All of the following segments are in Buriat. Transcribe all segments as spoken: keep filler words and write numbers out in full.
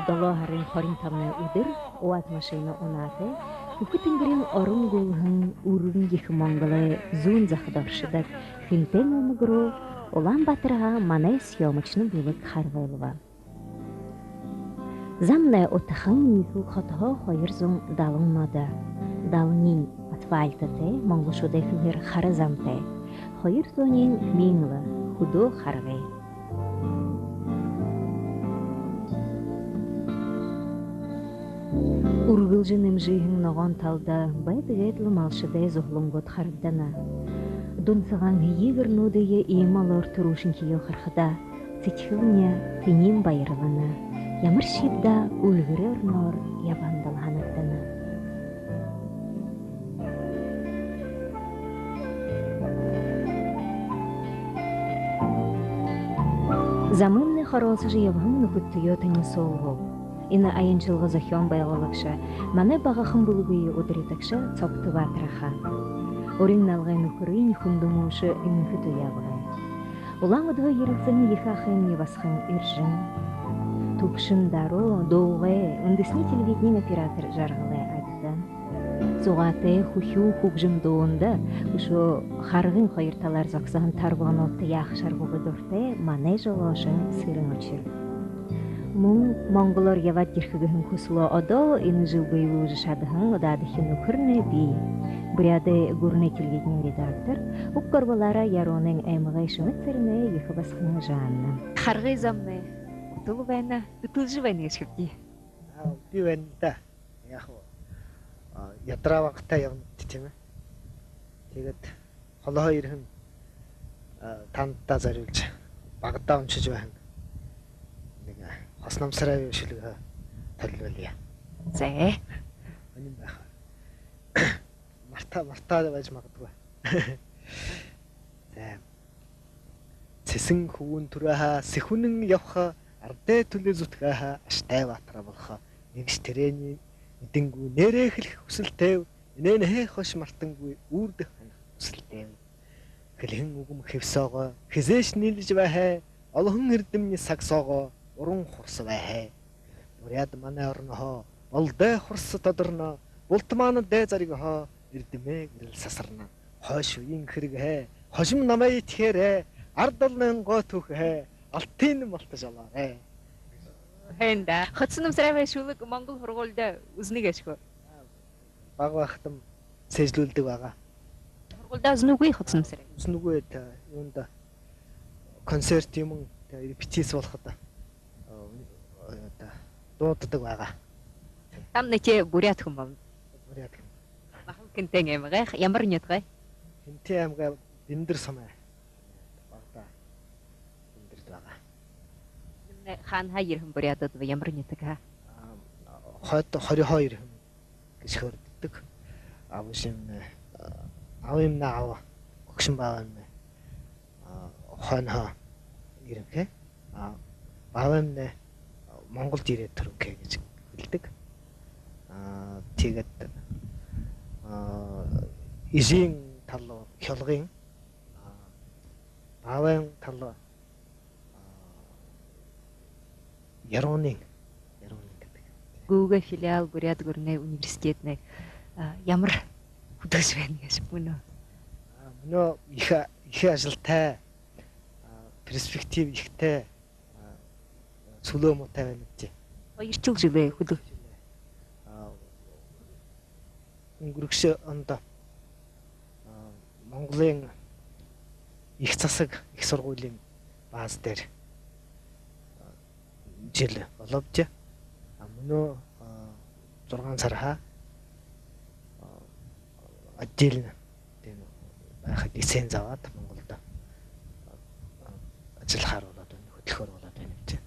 Долоо һарын хорин табанай үдэр УАЗ машина унаатай, хүхэ тэнгэриин орон гүүлһэн, үргэн ехэ Монголой зүүн захада оршодог Хэнтэй аймаг руу Улаан-Баатарһаа манай съёмочно бүлэг харгылба. Замнай утахан, ехэл хотоһоо хоёр зуун далан модо. Даланиинь асфальтатай, монголшуудай хэлэһээр хара замтай. Хоёр зуунынь миин лэ, хүдөө харгы. Үргэлжэ нэмжыһэн ногоон талада байдаг эдлэ малшадай зуһалангууд харагдана. Дун сагаан һэеы гэрнүүдые иимэ олоор түрүүшынхиеэ харахада, сэдьхэлни тэниин баярлана. Ямаршье бэшэ үльгэр орноор ябаһандал һанагдана. Замымнай хороосожо ябаһан нүхэдтэеэ танилсуулгаб. Энэ аяншалга зохёон байгуулагша, манай багахан бүлэгые ударидагша Цогто-Баатар ахай. Урин налгай нүхэрынь Хүндэ Мүшэ энхэ туяа абгай. Улаан-Үдэһөө ерэлсэһэн ехэ ахаймни басаган Эржэн. Түгшэн Даруу, Дуугай, үндэһэтэнэй телевидениин оператор Жаргалай Агдан. Зугаатай, хүхюу хүгжэм дуунда үшөө харгын хоёр талаар зогсоһон тарбагануудта яаха шаргуугай дуратай манай жолоошон Сэрэн Очир. Мүн Монголоор ябаад ерэхэ гэһэн хүсэлөө одоол энэ жэл бэелүүлжэ шадаһан удаадахи нүхэрни би. Буряадай гүрэнэй телевидениин редактор, уг гурбалаараа Яруунын аймагай Шэмэд сэрэмэй ехэ басаган Жанна. Харгы замнай утал байна, үтэлжэ байна гээшэ хэбди. Аа, би байна даа. Яахаб, а, ядараа багтаа ябанабди, тиимэ. Тиигээд холоһоо ерэһэн, а, тандаа зорюулжа, багадаа уншажа байһан нэгэ, а, Хоса Намсараевай бэшэлгэ толилуулъя. Зэ. Һонин байха. Мартаа, мартаа байжа магадгүй. Зэ. Сэсэн хүбүүн түрөө һаа, сэхүнэн ябаха, арадай түлөө зүтгөө һаа, ашатай баатар болохо. Нэгэншье тэрэниие мэдэнгүй, нээрээ хэлэхэ хүсэлтэйб, энээнһээ хойшо мартангүй, үрдэ һанаха хүсэлтэйб. Хэлэһэн үгэм хэб соогоо хэзээшье нийлэжэ байһай, олоһон эрдэмни саг соогоо уран хурса байһай. Буряад манай оронһоо болдой хурса тодорно, булта маанадтай зоригһоо эрдэмэй гэрэл сасарна. Хойшын үеын хэрэгһээ хожим намай эдихэреэ, арад олоной гоо түүхэһээ алтын малта жолоорой. Һайн даа. Хоса Намсараевай бэшэлгэ Монгол һургуулида үзэнэ гээшэ гү? Бага байхадам сэжэлүүлдэг байгаа. Һургуулида үзэнэгүй Хоса Намсараевай? Үзэнэгүй, тээ, юундэ, концерт юумэн, тээ, репетици болоходо, э, э, тээ, дууддаг байгаа. Тамнай тээ буряад хүн болоно. Буряад хүн. Баһал Хэнтэй аймагай, ямар нютагай? Хэнтэй аймагай Бэндэр сомой. Багада Бэндэртэ байгаа. Юумэнэй, хаанаһаа ерэһэн буряадууд бэ, ямар нютагһаа? Аа, хойто, Хориһоо ерэһэн гэжэ хөөрэлдэдэг. Абашамнай, аа, абамнай аба, хүгшэн баабаймнай, аа, хойноһоо ерэһэн. Аа, баабаймнай Монголдо ерээд түрэһэн гэжэ хэлэдэг. Аа, тиигээд, аа, эжын тал руу Хёлгын, аа, баабайн тал руу, аа, Яруунын, Яруунын гэдэг. Гүүгэй филиал Буряад гүрэнэй университеднай, а, ямар хүдэлжэ байна гээшэб мүнөө? Аа, мүнөө ехэ, ехэ ажалтай, аа, перспектив ехэтэй, аа, сүлөө муутай байнабди. Хоёрдохи жэлээ хүдэл. Аа, үнгэрэгшэ ондо, аа, Монголой ехэ засаг, ехэ һургуулиин база дээрэ, аа, жэл болообди. Аа, мүнөө, аа, зургаан сарһаа, аа, отдельно тиимэ байха лицензи абаад, Монголдо, аа, ажаллахаар болоод байна, хөдөлгөөр болоод байна гээшэ.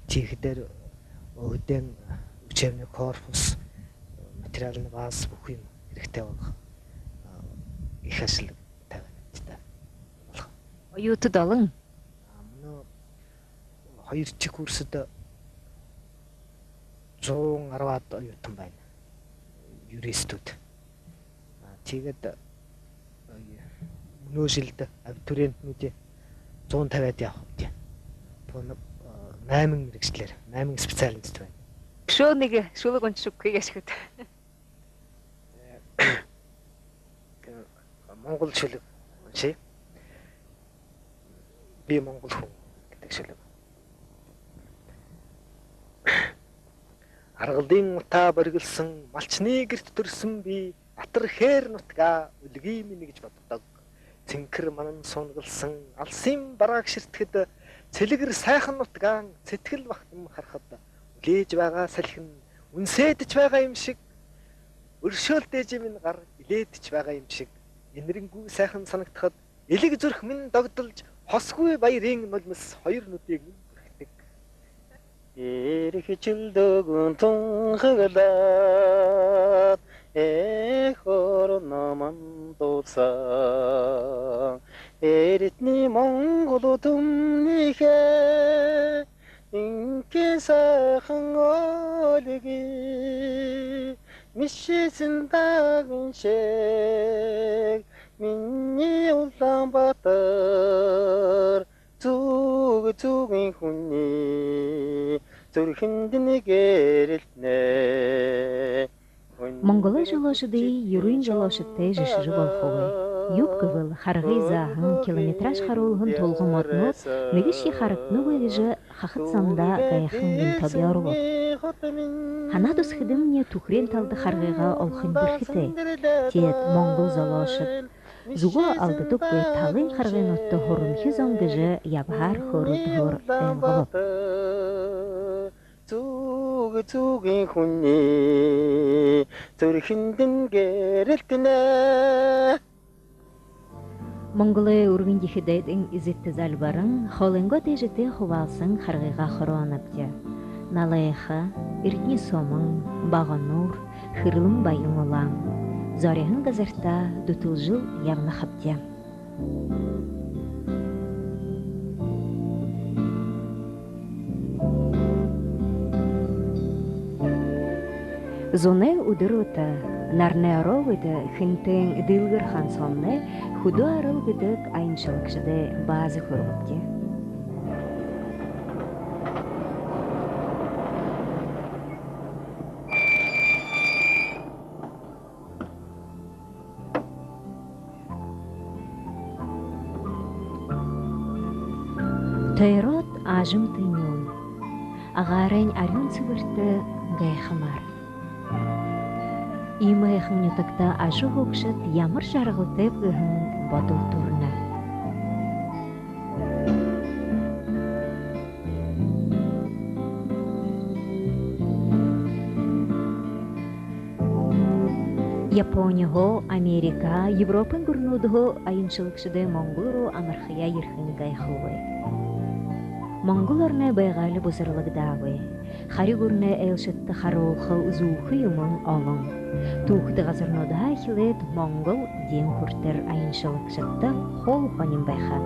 Тиихэдээ өөһэдөө учебный корпус, материальна база, бүхы юумэ хэрэгтэй болохо, аа, ехэ ажал табина гээшэ даа. Оюутад олон. Аа, мүнөө хоёрдохи курсдо зуун арбаад оюутан байна. Юристүүд. Аа, тиигээд, аа, мүнөө жэлдэ абитуриентнүүдые зуун табяад ябахабди. Тон, аа, найман мэргэжлээр, найман специальность байна. Үшөө нэгэ шүлэг уншажа үгэхэеэ гээшэ гүт? Монгол шүлэг уншая. «Би монгол хүн» гэдэг шүлэг. Аргалын утаа бориглосон, малчны гэртэ түрэсэн би, атар хээрэ нутгаа үлгы минь гэж боддог. Цэнхэр манан сунгалсан алсын барааг шэртэхэдэ, сэлгэр сайхан нутгаан сэдьхэл багтам харахада, үлеэжэ байгаа салхин үнсээдэжэ байгаа юм шиг, үршөөлтэй жимин гар элээдэжэ байгаа юм шиг, энэрэнгүй сайхан санагдахад, элиг зүрх минь догдолжо, хосгүй баярын нулимс хоёр нүдээ минь бүрхдэг. Эрхи шэлдэгүүн тунхаглаад, эх ороноо мандуулсан эртний монгол түмнийхээ энхэ сайхан үлгы. Мишисэн даган шиг минии Улаанбаатар, зүг зүгын хүнэй зүрхэндэнь гэрэлтэнэ. Монголой жолоошодые юрын жолоошодтой жэшэжэ болохогүй. Юуб гэбэл, харгы зааһан, километраж харуулһан тулга модонууд нэгэшье харагданагүй гэжэ хахад зондоо гайхан юм тобёорбо. Һанаад үзэхэдэмни, түхэреэн талада харгыгаа олохонь бэрхэтэй. Теэд монгол золоошод зүгөө алдадаггүй, талын харгынуудта һурамхи зон гэжэ ябаһаар хөөрэлдэһөөр ойлгобоб. Зүг зүгын хүнэй зүрхэндэнь гэрэлтэнэ. Монголой үргэн ехэ дайдын эзэдтэ зальбаран, хоолойнгоо тээжэтэй хубаалсан харгыгаа хороонобди. Налайха, Эрдэнэ-Сомон, Бага-Нуур, Хэрлэн, Баян-Улаан. Зориһон газартаа дүтэлжэл ябана хабди. Зунай үдэр уута, наранай ороогүй Хэнтэйн Дэлгэр хаан соомнай Хүдөө Арал гэдэг аяншалагшадай бааза хүргэбэбди. Тойроод Ажамтын нюун. Агаарайнь арюун сэбэртэ гайхамаар. Иимэ һайхан нютагта ажаһуу хүгшэд ямар жаргалтайб гэһэн бодол түрэнэ. Япониһоо, Америка, Европын гүрэнүүдһөө аяншалагшадай Монгол руу амархаяа ерэхэнь гайхалгүй. Монгол ороной байгаали бузарлагдаагүй. Хари гүрэнэй айлшадта харуулха зөөхэй юумэн олон. Түүхэтэ газарнуудһаа эхилээд Монгол Дэн хүрэтэр аяншалагшадта хоол хонин байха.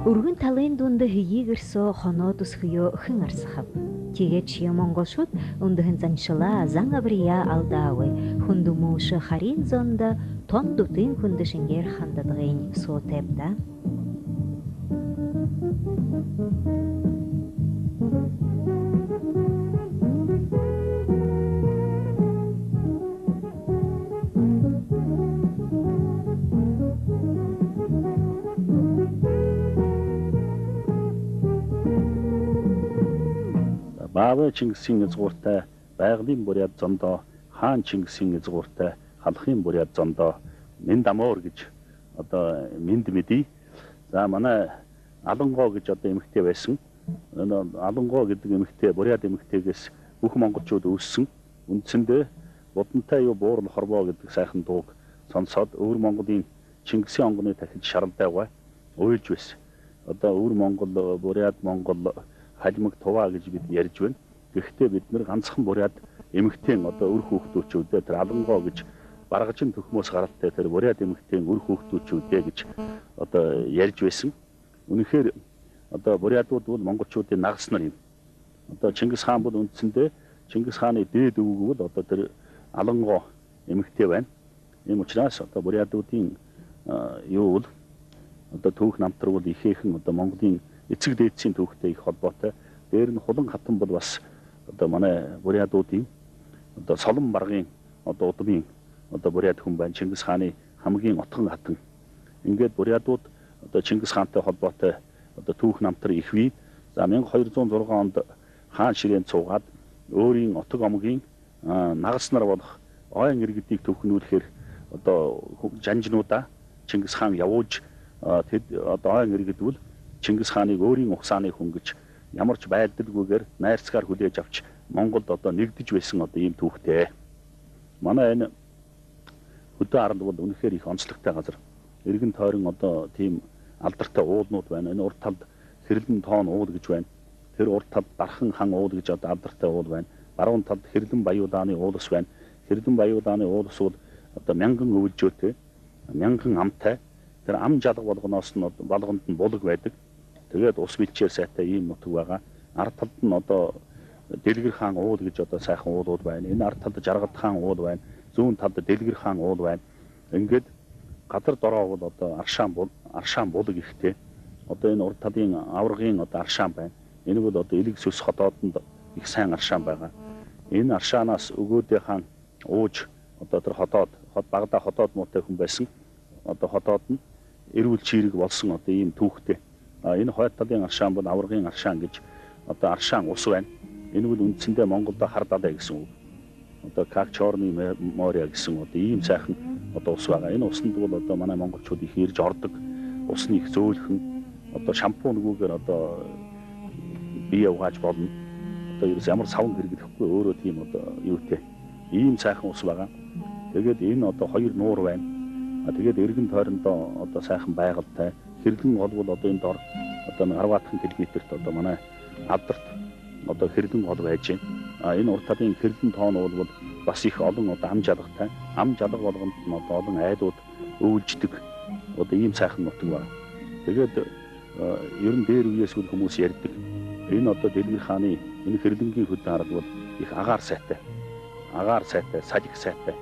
Үргэн талын дунда һэеы гэр соо хоноо түсэхэеэ хэн арсахаб? Тиигээдшье монголшууд үндэһэн заншалаа, зан абарияа алдаагүй, хүндэмүүлшэ хариин зондо тон дүтын хүндэ шэнгеэр хандадагынь суутайб даа. Баабай Чингисийн изагууртай Байгалын буряад зондоо, Хаан Чингисийн изагууртай Халхын буряад зондоо мэндэ амар гэжэ одоо мэндэ мэдээ. За, манай Алангоо гэжэ одоо эмэгтэй байсан. Энэ Алангоо гэдэг эмэгтэй буряад эмэгтэйгээс бүхэ монголшууд үүссэн. Үндсэндээ Будантай юу, Буурал Хорбоо гэдэг сайхан дууг сонсоод, өвөр Монголой Чингисийн онгоной тахилжа шаралдаагүй уйлжа байсан. Одоо өвөр монгол, буряад монгол, хальмаг, тува гэжэ бидэ ярьжа байна. Гэхдээ бидэнэр гансахан буряад эмэгтэйн одоо үри хүүхэдүүдшүүдээ, тэрэ Алангоо гэжэ Баргажан түхэмһөө гаралтай тэрэ буряад эмэгтэйн үри хүүхэдүүдшүүдээ гэжэ одоо ярьжа байсан. Үнэхээр одоо буряадууд бол монголшуудын нагаса нар юм. Одоо Чингис хаан бол үндсэндээ, Чингис хаанай дээдэ үбгэ бол одоо тэрэ Алангоо эмэгтэй байна. Иимэ ушараас одоо буряадуудын, а, юу бол, одоо түүхэ намтар бол ехээхэн одоо Монголой эцэг дээдэсийн түүхэтэй ехэ холбоотой. Дээрэнь Хулан хатан бол баһа Одоо манай буряадуудын одоо Солон баргын одоо удмын одоо буряад хүн байна. Чингис хаанай хамагай отгон хатан. Ингээд буряадууд одоо Чингис хаантай холбоотой одоо түүхэ намтар их бии. За, мянга хоёр зуун зургаан ондо хаан шэрээн суугаад, өөрын отог омогын, а, нагаса нар болох ойн иргэдые түүхэнүүлхээр одоо ху-, жанжинуудаа Чингис хаан ябуулжа, а, тэд одоо ойн иргэд бол Чингис хааныг өөрын угсаанай хүн гэжэ ямаршье байдалгүйгөөр найрсагаар хүлеэжэ абажа, Монголдо одоо нэгдэжэ байһан одоо иимэ түүхэтэй. Манай энэ Хүдөө арад бол үнэхээр их онсологтой газар. Эргэн тойрон одоо тиимэ алдартай ууланууд байна. Энэ урда талада Хэрлэн тоон уул гэжэ байна. Тэрэ урда талада Дархан хан уул гэжэ одоо алдартай уул байна. Баруун талада Хэрлэн Баяудаанай уулас байна. Хэрлэн Баяудаанай уулас бол одоо мянган үбэлжөөтэй, мянган амтай. Тэрэ ам жалга болгоноһоонь, болгондонь булаг байдаг. Тэгээд ус бэлшээр сайтай иимэ нутаг байгаа. Арад талада нь одоо Дэлгэр хаан уул гэжэ одоо сайхан уулууд байна. Энэ арад талада Жаргал хаан уул байна. Зүүн талада Дэлгэр хаан уул байна. Ингээд газар дороо бол одоо аршаан бул-, аршаан булаг ихтэй. Одоо энэ урда талын аваргын одоо аршаан байна. Энэ бол одоо Элиг, Сүс хотоодондо их сайн аршаан байгаа. Энэ аршаанһаа Үгөөдэй хаан уужа, одоо тэрэ хотоод, хот-, багадаа хотоод муутай хүн байһан. Одоо хотоодонь эрүүл шэрэг болоһон одоо иимэ түүхэтэй. А, энэ хойто талын аршаан бол аваргын аршаан гэжэ одоо аршаан ус байна. Энэ бол үндсэндээ Монголдо хара далай гэһэн үг. Одоо как Чёрное мо-, море гэһэн одоо иимэ сайхан одоо ус байгаа. Энэ усанда бол одоо манай монголшууд их ерэжэ ородог. Усань их зөөлэхэн. Одоо шампуньгүйгөөр одоо бэеэ угаажа болно. Одоо ерөөһөө ямар сабан хэрэглэхэгүй, өөрөө тиимэ одоо юутэй. Иимэ сайхан ус байгаа. Тэгээд энэ одоо хоёр нуур байна. А, тэгээд эргэн тойрондоо одоо сайхан байгальтай. Хэрлэн гол бол одоо энэ дор, одоо нэгэ арбаатхан километрт одоо манай алдарта одоо Хэрлэн гол байжа байна. А, энэ урда талын Хэрлэн тоон уул бол баһа их олон одоо ам жалгатай. Ам жалга болгондонь одоо олон айдууд үбэлжэдэг. Одоо иимэ сайхан нутаг байна. Тэгээд, э, ер нь дээр үеэс бол хүмүүс ярьдаг. Энэ одоо Дэлгэр хаанай энэ Хэрлэнгын Хүдөө арад бол их агаар сайтай. Агаар сайтай, салхи сайтай.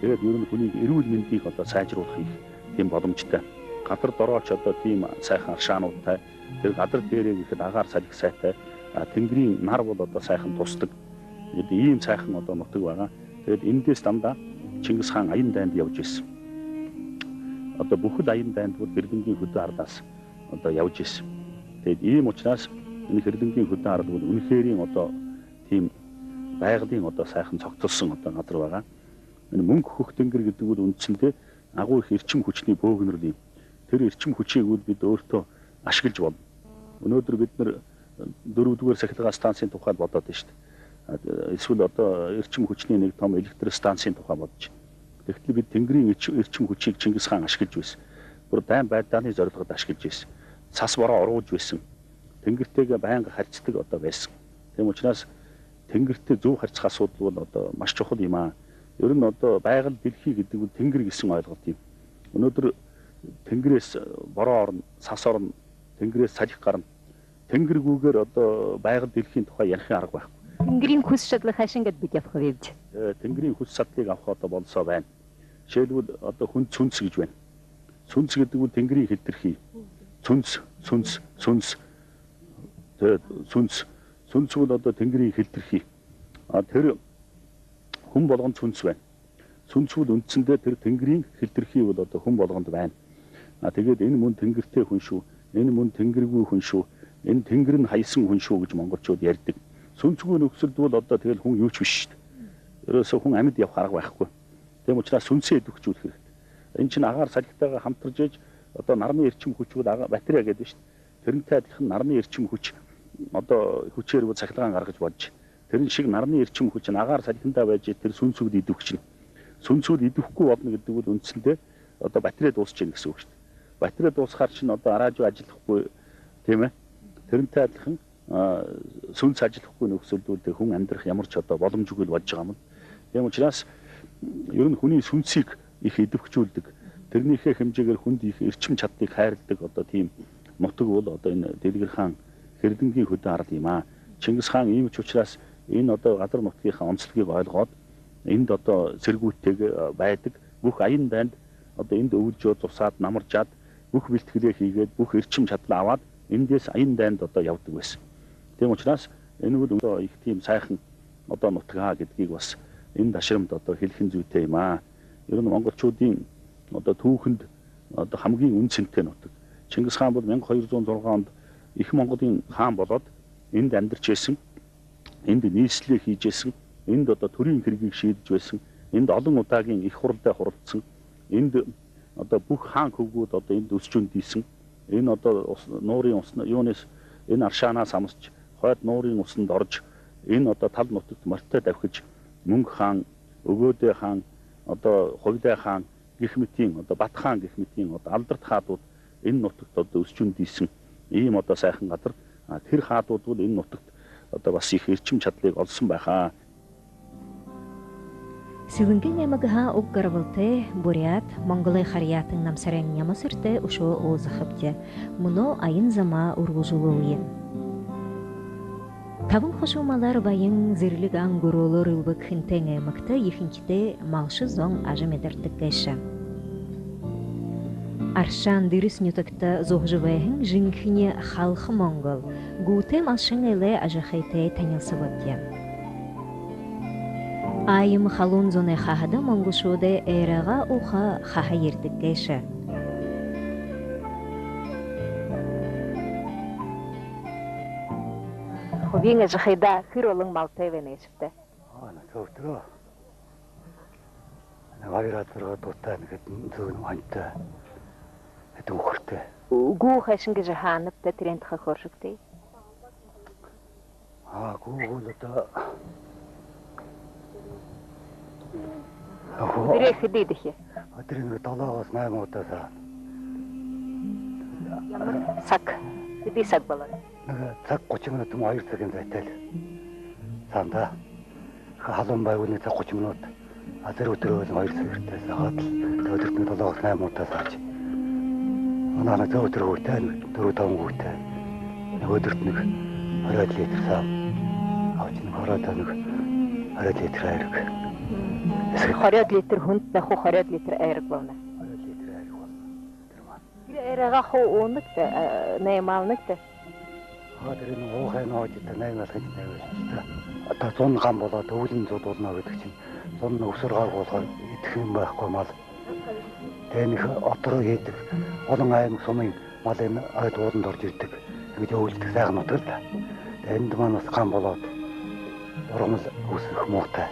Тэгээд ер нь хүнэй эрүүл мэндые одоо сайжруулха их тиимэ боломжотой. Газар дороошье одоо тиимэ сайхан аршаануудтай. Тэрэ газар дээрээ гэхэдэ агаар салхи сайтай. А, тэнгэриин нар бол одоо сайхан тусадаг. Иимэ сайхан одоо нутаг байгаа. Тэгээд эндэһээ дандаа Чингис хаан аян дайнда ябажа байһан. Одоо бүхэл аян дайнда бол Хэрлэнгын Хүдөө арадһаа одоо ябажа байһан. Тэгээд иимэ ушарһаа энэ Хэрлэнгын Хүдөө арад бол үнэхөөрөө одоо тиимэ байгалийн одоо сайхан цогтолһон одоо газар байгаа. Энэ Мүнхэ Хүхэ тэнгэр гэдэг бол үндсэндээ агуу их эрчим хүчэй бөөгнэрэл юм. Тэрэ эрчим хүчые бол бидэ өөртөө ашаглажа болно. Өнөөдөр бидэнэр, э, дүрбэдүгээр сахилгаан станциин тухай бодоод байна шүү дээ. А, э, эсвэл одоо эрчим хүчэй нэгэ том электростанциин тухай бодожо. Тэгтэл бидэ тэнгэриин эрч-, эрчим хүчые Чингис хаан ашаглажа байһан. Бүри дайн байдаанай зорилгодо ашаглажа байһан. Саса бороо оруулжа байһан. Тэнгэртэйгээ байнга харьсадаг одоо байһан. Тиимэ ушарһаа тэнгэртэй зүб харьсаха асуудал бол одоо маш чухал юм аа. Ер нь одоо байгаали дэлхэй гэдэг бол тэнгэр гэһэн ойлголто юм. Өнөөдөр тэнгэрһээ бороо орно, саса орно, тэнгэрһээ салхи гарана. Тэнгэргүйгөөр одоо байгаали дэлхэйн тухай ярихын арга байхгүй. Тэнгэриин хүсэ шадал хайшан гээд бидэ абаха байбди? Э, тэнгэриин хүсэ шадалые абаха одоо болоһон байна. Жишээлбэл одоо хүндэ сүнсэ гэжэ байна. Сүнсэ гэдэг бол тэнгэриин хэлтэрхий. Сүнсэ, сүнсэ, сүнсэ. Тэгээд сүнсэ. Сүнсэ бол одоо тэнгэриин хэлтэрхий. А, тэрэ хүн болгон сүнсэ байна. Сүнсэ бол үндсэндээ тэрэ тэнгэриин хэлтэрхий бол одоо хүн болгондо байна. А, тэгээд энэ мүн тэнгэртэй хүн шүү, энэ мүн тэнгэргүй хүн шүү, энэ тэнгэрынь хаяһан хүн шүү гэжэ монголшууд ярьдаг. Сүнсэгүй нөхцөлдө бол одоо тэгэл хүн юушье бэшэ шүү дээ. Ерөөһөө хүн амиды ябаха арга байхгүй. Тиимэ ушарһаа сүнсээ эдэбхижүүлхэ хэрэгтэй. Энэ шэнь агаар салхитайгаа хамтаржа байжа, одоо нарны эрчим хүч бол ага-, батарей гэдэг шүү дээ. Тэрэнтэй адляхан нарны эрчим хүч, одоо хүшөөр бол сахилгаан гаргажа болжо. Тэрэн шэг нарны эрчим хүшынь агаар салхинда байжа, тэрэ сүнсүүдые эдэбхижэнэ. Сүнсүүд эдэбхэгүй болоно гэдэг бол үндсэндээ одоо батарей дуусажа байна гэһэн үг шүү дээ. Батарей дуусахаар шэнь одоо араажа ажаллахагүй, тиимэ. Тэрэнтэй адляхан, а, сүнсэ ажаллахагүй нөхцөлдө бол тэрэ хүн амидарха ямаршье одоо боломжогүй л болжо байгаа юм. Тиимэ ушарһаа ер нь хүнэй сүнсые их эдэбхижүүлдэг, тэрэнэйхээ хэмжээгээр хүндэ их эрчим шадалые хайрладаг одоо тиимэ нутаг бол одоо энэ Дэлгэр хаан Хэрлэнгын Хүдөө арад юм аа. Чингис хаан иимэшье ушарһаа энэ одоо газар нутагайхаа онсологые ойлгоод, эндэ одоо сэргүүттэйгээ, а, байдаг бүхэ аян дайнда одоо эндэ үбэлжөөд, зусаад, намаржаад, бүхэ бэлтгэлээ хээд, бүхэ эрчим шадалаа абаад, эндэһээ аян дайнда одоо ябадаг байһан. Тиимэ ушарһаа энэ бол одоо их тиимэ сайхан одоо нутаг аа гэдгийг бас энэ дашрамда одоо хэлэхын зүйтэй юм аа. Ер нь монголчуудын одоо түүхэнд одоо хамгийн үнэ сэнтэй нутаг. Чингис хаан бол мянга хоёр зуун зургаан онд Эхэ Монголын хаан болоод энд амьдарч байсан, энд нийслэлээ хийж байсан, энд одоо төрийн хэргийг шийдэжэ байсан, энд олон удаагийн Эхэ Хуралдаа хуралдсан, энд одоо бүх хаан хүбүүд одоо энд үсэжэ үндысэн, энэ одоо ус-, нуурын усна-, юунээс, энэ аршаанаас амсаж, хойд нуурын усанд орожо, энэ одоо тал нутагт морьтой давхижа, Мүнхэ хаан, Үгөөдэй хаан, одоо Хувидай хаан гэх мэтын, одоо Бат хаан гэх мэтын одоо алдарт хаадууд энэ нутагт одоо үсэжэ үндысэн ийм одоо сайхан газар. А, тэр хаадууд бол энэ нутагт одоо бас ехэ эрчим чадалые олосон байхаа. Сэлэнгын аймагһаа уг гарбалтай буряад, монголой харьяатан Намсарайн нямасартай үшөө уулзахабди. Мүнөө аян замаа үргэлжэлүүлэе. Табан хушуу малаар баян, зэрлиг ан гүрөөлөөр элбэг Хэнтэйн аймагта ехэнхидээ малша зон ажамидардаг гээшэ. Аршаан Дэрис нютагта зуһажа байһан жэнхэни халха монгол, гүүтэй малшан элэй ажахытай танилсабабди. Аймаг халуун зунай хаһада монголшуудай айрыгаа ууха хаһа ерэдэг гээшэ. Хубиин ажахыда хэр олон малтай байнабта? Аа, нэ, төө, тэрэ. Нэ, хоёр азарга дуутай, нэ, хэдэн зуун хоньтой, хэдэн үхэртэй. Гүү хайшан гэжэ һаанабта, тэрээн тухай хөөрыт даа. Аа, гүү, гүү л одоо. Тэрэ хэды эдихэ? А, тэрэ нэгэ долоогоос найман удаа саана. Ямар саг? Хэды саг болоо? Нэгэ саг гушан минута, мүн хоёр сагай зайтай л саана даа. Халуун байбал нэгэ саг гушан минута. А, тэрэ үдэрөө хоёр саг ерээтэй саагаад л, тэрэ үдэртөө долоогоос найман удаа саажа. Манай нэгэ тэрэ үдэр гүүтэй, нэгэ дүрбэ-табан гүүтэй. Нэгэ үдэртөө нэгэ хорёод литр саана. Абаашан нэгэ хорёод, нэгэ хорёод литр айраг. Эсэгэ. Хорёод литр хүндэ, нэ, хуу хорёод литр айраг болоно. Хорёод литр айраг болоно. Тэрэ маа. Тэрэ айрыгаа хуу уунагта, э, наймаалнагта? Аа, тэрэ нэгэ уухай нэ, өөдөө наймаалхань наймаалхань даа. Одоо зун ган болоод, үүлэн зудуулна гэдэг шэнь. Зун үсэр гаргуулхаар эдихэ юм байхгүй мал. Тиигээд нэгэ отор хэдэг. Олон аймаг сумын мал энэ арад ууланда орожо ерэдэг. Иигэжэ үүлдэг сайхан нутаг л даа. Тиигээд эндэ манай бас ган болоод, ургамал үүсэхэ муутай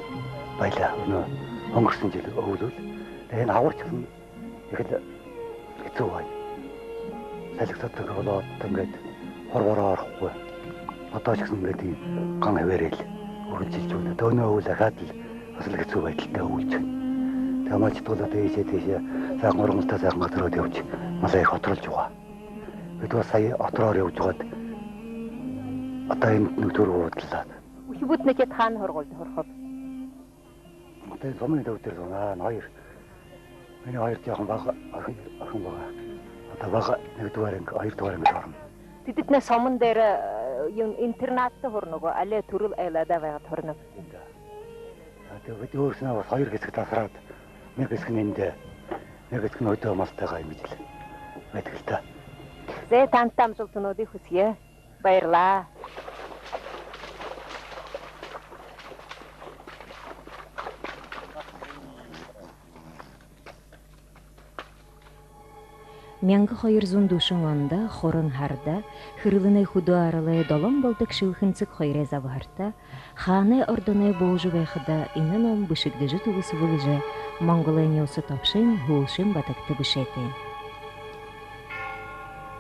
байлаа. Мүнөө үнгэрһэн жэл үүлэл. Тиигээд энэ аваршална. Ехэл хэцүү байна. Салхи содон болоод, иигээд хурбаараа орохгүй. Одоошье гэһэн иигээд ган хэбээрээл үргэлжэлжэ байна. Тиинэ үүлэхэ хадал бас л хэцүү байдалтай үүлжэ байна. Тиигээд манай ч тула тиишээ, тиишээ сайхан ургамалтай, сайхан газарууд ябажа, малаа ехэ оторолжо үгөө. Бидэ бас сая отороор ябажа байгаад, одоо эндэ нэгэ түрүү худалаад. Үхибүүднай тэдэ хаана һургуулида һурахаб? Тиигээд сумын төвдэр зунаан хоёр. Минии хоёр жаахан бага охин, охин байгаа. Одоо бага нэгдүгээр анги, хоёрдугаар анги орно. Тэдэтнай суман дээрэ, э, юун, интернатта һурана гү, али түрэл айлда байгаад һурана гү? Тиимэ даа. А, тиигээд бидэ өөрснөө бас хоёр хэсэгтэ асараад, нэгэ хэсэгынь эндэ, нэгэ хэсэгынь өөдөө малтайгаа юм гэжэл байдаг л даа. Зэ, танда амжалтануудые хүсэе. Баярлаа. Мянга хоёр зуун дүшэн ондо хуран һарада Хэрэлэнэй хүдөө аралай долоон болодог шэлхэнсэг хоёрой забһарта хаанай ордоной буужа байхада энэ ном бэшэгдэжэ түгэсэбэ гэжэ Монголой нюуса тобшын һүүлшын батагта бэшээтэй.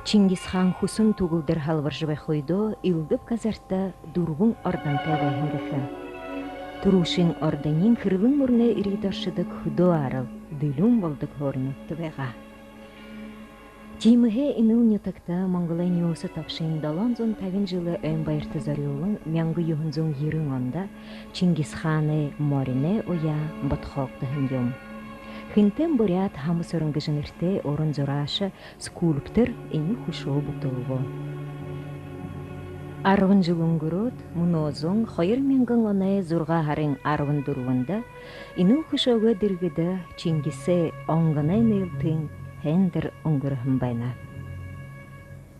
Чингис хаан хүсэн түгэлдэр һалбаржа байха үедөө элдэб газарта дүрбэн ордонтой байһан гэхэ. Түрүүшын ордониинь Хэрэлэн мүрэнэй эрьедэ оршодог хүдөө арал, Дэлюун болодог һууринуудта байгаа. Тиимэһээ энэл нютагта Монголой нюуса тобшын долоон зуун табин жэлэй ойн баярта зорюулан мянга юһэн зуун ерэн ондо Чингис хаанай мориной уяа бодхоогдоһон юм. Хэнтэйн буряад Һама Сүрэн гэжэ нэрэтэй уран зурааша, скульптор энэ хүшөө бүтээлбэ. Арбан жэл үнгэрөөд, мүнөө зун хоёр мянган оной зургаа һарын арбан дүрбэндэ энэл хүшөөгэй дэргэдэ Чингисэй онгоной нээлтын һайндэр үнгэрһэн байна.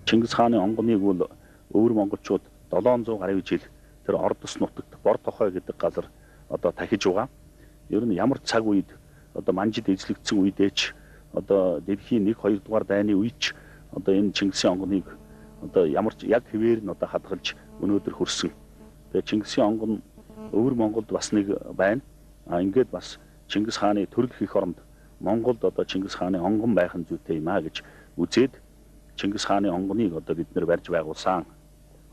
Чингис хаанай онгоной бол өөр монголчууд долоон зуун гаруй жэл тэрэ Ордос нутагта Бор-Тохой гэдэг газар одоо тахижа байгаа. Ер нь ямар цаг үед, одоо манжид эзэлэгдсэн үедээшье, одоо дэлхийн нэг, хоёрдугаар дайнай үедшье, одоо энэ Чингисэй онгоныг одоо ямар ч, яг хэвээр нь одоо хадагалжа өнөөдөр хүрсэн. Тэгээ Чингисэй онгон Өвөр Монголдо бас нэгэ байна. А, ингээд бас Чингис хаанай түрэл хэх орондо Монголдо одоо Чингис хаанай онгон байха зүйтэй юм аа гэжэ үзөөд, Чингис хаанай онгоныг одоо бидэнэр барижа байгуулһан.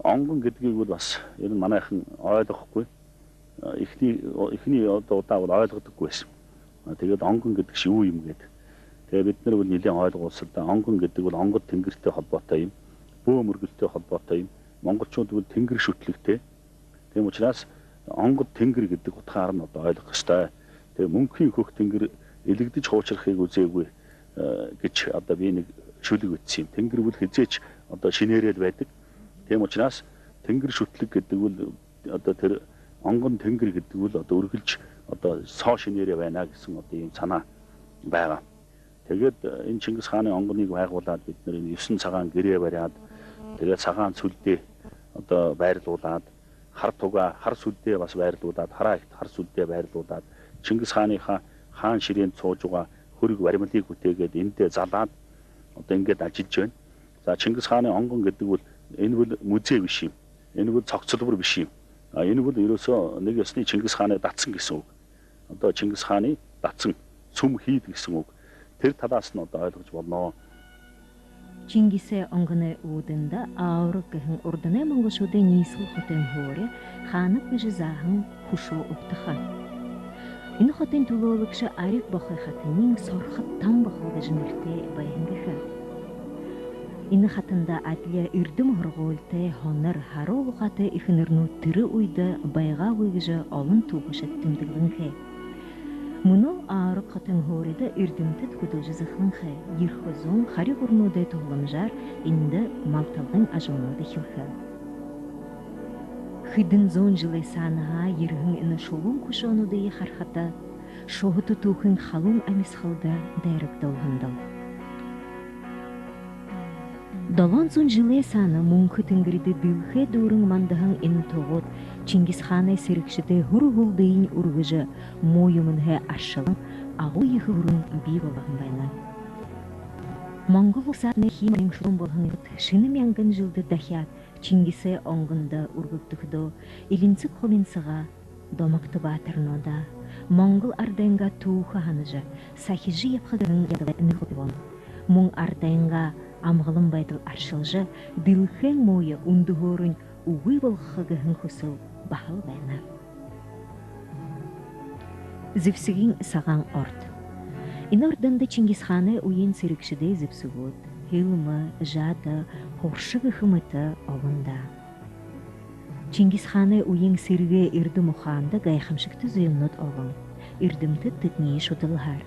Онгон гэдгийг бол бас ер нь манайхан ойлгохгүй. А, эхэнэй, эхэнэй одоо удаа бол ойлгодоггүй байһан. А, тэгээд онгон гэдэгшье юу юм гээд. Тэгээ бидэнэр бол нэлээд ойлгуулсал даа. Онгон гэдэг бол онгод тэнгэртэй холбоотой юм. Бөө мэргэлтэй холбоотой юм. Монголчууд бол тэнгэр шүтлэгтэй. Тиимэ ушарһаа онгод тэнгэр гэдэг утгаар нь одоо ойлгохо ёһотой. Тэгээ мүнхын хөх тэнгэр элэгдэжэ хуушархыг үзээгүй, э, гэжэ одоо би нэгэ шүлэг үтсэн юм. Тэнгэр бол хэзээшье одоо шэнээрээ л байдаг. Тиимэ ушарһаа тэнгэр шүтлэг гэдэг бол одоо тэрэ онгон тэнгэр гэдэг бол одоо үргэлжэ одоо соо шэнээрээ байна гэһэн одоо иимэ һанаа байгаа. Тэгээд, э, энэ Чингис хаанай онгоныг байгуулаад, бидэнэр энэ юһэн сагаан гэрээ бариад, тэгээд сагаан сүлдээ одоо байрлуулаад, хара тугаа, хара сүлдээ бас байрлуулаад, хараа эгтэ хара сүлдээ байрлуулаад, Чингис хаанайхаа хаан шэрээн сууж байгаа хүрэг барималыг бүтээгээд, эндээ залаад, одоо ингээд ажаллажа байна. За, Чингис хаанай онгон гэдэг бол, энэ бол музей биш юм. Энэ бол цогцлбор биш юм. А, энэ бол ерөөсөө нэгэ ёһоной Чингис хаанай дасан гэһэн үг. Одоо Чингис хаанай дасан, сүм хийд гэһэн үг. Тэрэ талаһаа нь одоо ойлгожо болоно. Чингисэй онгоной үүдэн дээрэ Ааварга гэһэн урданай монголшуудай ниислэл хотын һуури хаанаб гэжэ зааһан хүшөө угтаха. Энэ хотын түлөөлэгшэ Ариг Бохой хатаниинь Сорхот Там Бохо гэжэ нэрэтэй байһан гэхэ. Энэ хатанда адли эрдэм һургуулитай, һонор, һаруу ухаатай эхэнэрнүүд тэрэ үедэ байгаагүй гэжэ олон түүхэшэд тэмдэглэнхэй. Мүнөө Ааварга хотын һуурида эрдэмтэд хүдэлжэ захаланхай. Ерэхэ зуун хари гүрэнүүдэй туһаламжаар эндэ малталгын ажалнууд эхилхэ. Хэдэн зуун жэлэй саанаһаа ерэһэн энэ шулуун хүшөөнүүдые харахада, шуһата түүхын халуун амисхалда дайрагдуулһан даа. Долоон зуун жэлэй саана мүнхэ тэнгэридэ дэлхэй дүүрэн мандаһан энэ тугууд Чингис хаанай сэрэгшэдэй һүр һүлдыень үргэжэ, муу юумэнһээ аршалан, агуу ехэ гүрэн бии болгоһон байна. Монгол уласай хии морин шулуун болоһон энэ шэнэ мянган жэлдэ дахяад Чингисэй онгондо үргэгдэхэдөө, элинсэг хубинсагаа, домогто баатарнуудаа, монгол арадайнгаа түүхэ һанажа, сахижа ябаха гэһэн ябадалай нэгэ хубиин болоно. Мүн арадайнгаа амгалан байдал аршалжа, дэлхэйн мууе үндэһөөрнь үгы болгохо гэһэн хүсэл баһал байна. Зэбсэгын сагаан ордо. Энэ ордондо Чингис хаанай үеын сэрэгшэдэй зэбсэгүүд: Һэлмэ, Жада, Хурша гэхэ мэтэ олон даа. Чингис хаанай үеын сэрэгэй эрдэм ухаанда гайхамшагта зүйлнүүд олон. Эрдэмтэд тэдэниие шудалһаар.